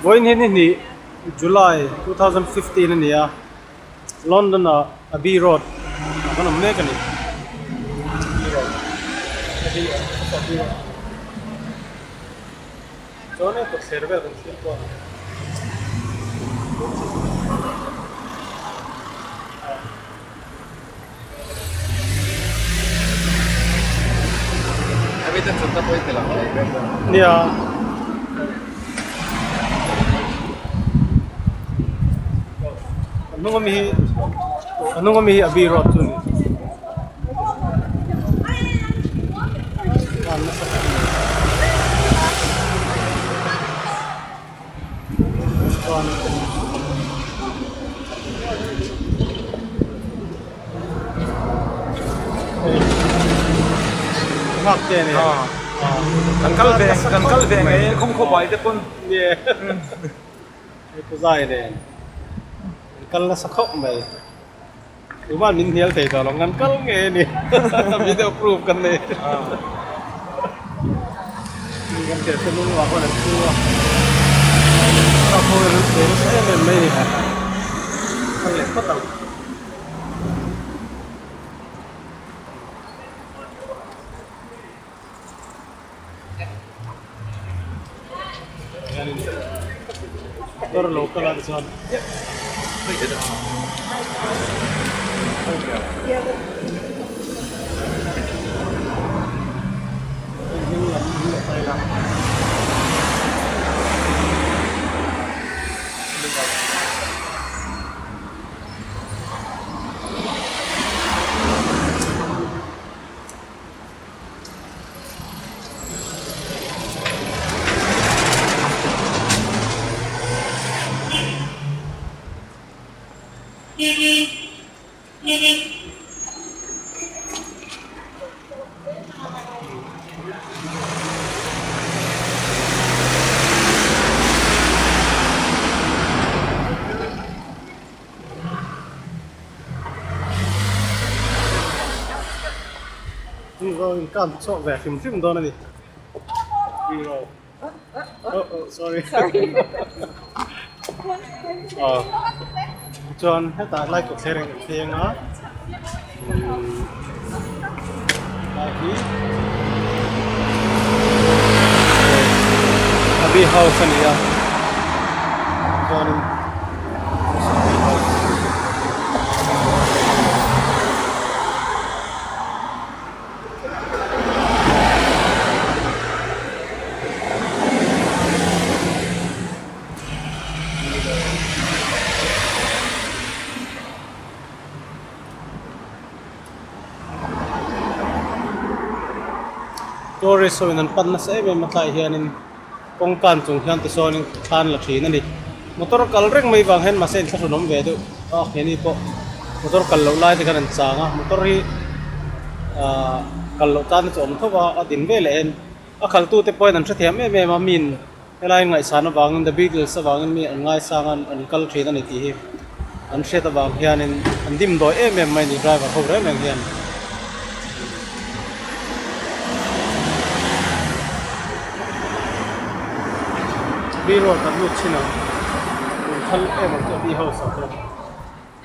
Vawiin hi ni hnih July 2015 a ni a, London ah Abbey Road ah kan awm mek a ni. Abbey Road Abbey Abbey Road chuan hei kawtthler vel kan thlir pawh a ni. Nia. A hnung ami hi a hnung ami hi Abbey Road chu a ni. Chuan hei nghak te a ni a Kan kal ve kan kal ve ngei e khawng khawpai te pawn. Ni e hei pu zai nen kan kal nasa khawp mai tuman min hnial thei tawh lo kan kal ngei a ni video proof kan nei. Kan thlir te lung ah khuan an thu a a khaw in an chei nasa em em mai a ni kal leh phawt ang. Motor lo kal a tichuan. Kan chhuak ve hrim hrim dawn a ni oh oh sorry aw chuan hetah lai kawt thler in kan thleng a lai hi Abbey house a ni a chuanin Abbey house Tourist ho in an pan nasa em em a tlaiah hianin kawng kan chung hian tisawn thlan la thin a ni. Motor kal reng mai vang hian mahse inthlahrun awm ve deuh a keini pawh motor kal loh lai te khan an chang a motor hi ahh kal loh tan te chu a awm tho a a din ve leh en a khalh tu te pawhin an hrethiam em em a min helai ngaihsan avangin the Beatles avangin mi an ngaisang a an kal thin a ni tih hi an hriat avang hianin an dim dawi em em mai a ni driver ho reng reng hian. Abbey road kan lut chin ang tun thal em ang chu Abbey house ah chuan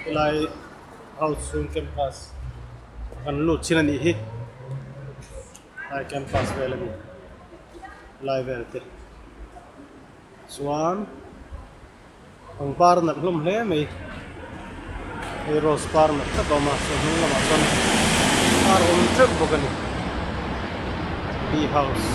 helai house chhung campus kan lut chin a nih hi helai campus vel a ni helai vel te chuan pangpar nalh hlawm hle mai hei rose par nalh tak a awm a chuan hnung lamah chuan par awm teuh bawk a ni bee house.